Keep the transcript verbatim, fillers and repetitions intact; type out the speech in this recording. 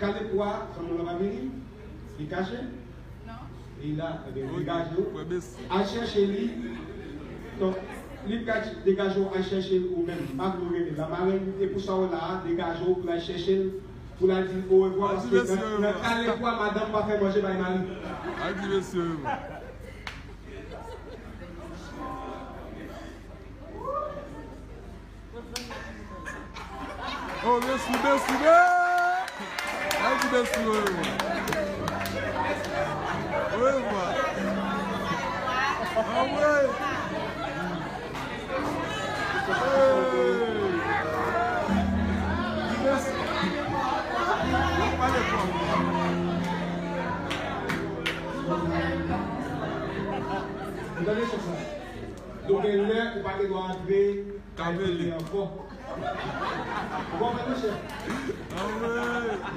Kalep wa, fanm nan pa vini? Li kache? Li la, ebyen, degaje w. Al chèche li. Donk, li ka degaje w, al chèche l ou menm. M pa vle w rele la. Marenn, e pou sa w la a, degaje w pou l al chèche l, pou l al di l orevwa, paske nan, nan kalep wa, madanm pa fè manje bay mari. Al di mesye yo. Oh, byen sou, byen sou, byen! Al di byen sou, orevwa. Orevwa. Ah ouais. Hey. Di byen sou. Pale fò. Ou tande chèf la? Donk, gen lè ou pa gen dwa antre kay tande ankò. Ou konprann, monchè? Ah ouais.